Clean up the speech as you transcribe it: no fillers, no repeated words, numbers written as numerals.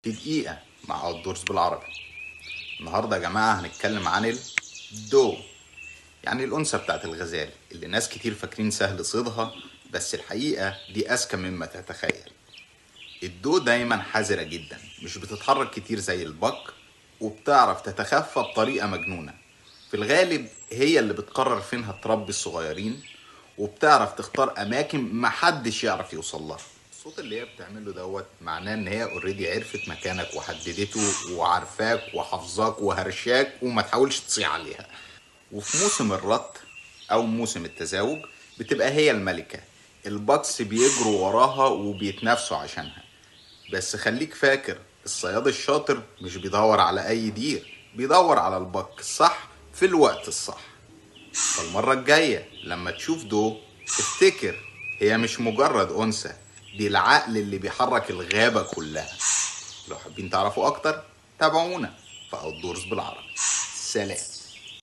في دقيقة مع Outdoors بالعربي. النهاردة يا جماعة هنتكلم عن ال doe، يعني الأنثى بتاعت الغزال اللي ناس كتير فاكرين سهل صيدها، بس الحقيقة دي أذكى مما تتخيل. ال doe دايما حذرة جدا، مش بتتحرك كتير زي ال buck، وبتعرف تتخفى بطريقة مجنونة. في الغالب هي اللي بتقرر فين هتربي الصغيرين، وبتعرف تختار أماكن محدش يعرف يوصل لها. الصوت اللي هي بتعمله دوت معناه ان هي already عرفت مكانك وحددته وعارفاك وحافظاك وهرشاك، وما تحاولش تصيع عليها. وفي موسم الرط او موسم التزاوج بتبقى هي الملكة، ال bucks بيجروا وراها وبيتنافسوا عشانها. بس خليك فاكر، الصياد الشاطر مش بيدور على اي deer، بيدور على ال buck الصح في الوقت الصح. فالمرة الجاية لما تشوف doe افتكر هي مش مجرد أنثى، دي العقل اللي بيحرك الغابة كلها. لو حابين تعرفوا أكتر تابعونا في Outdoors بالعربي. سلام.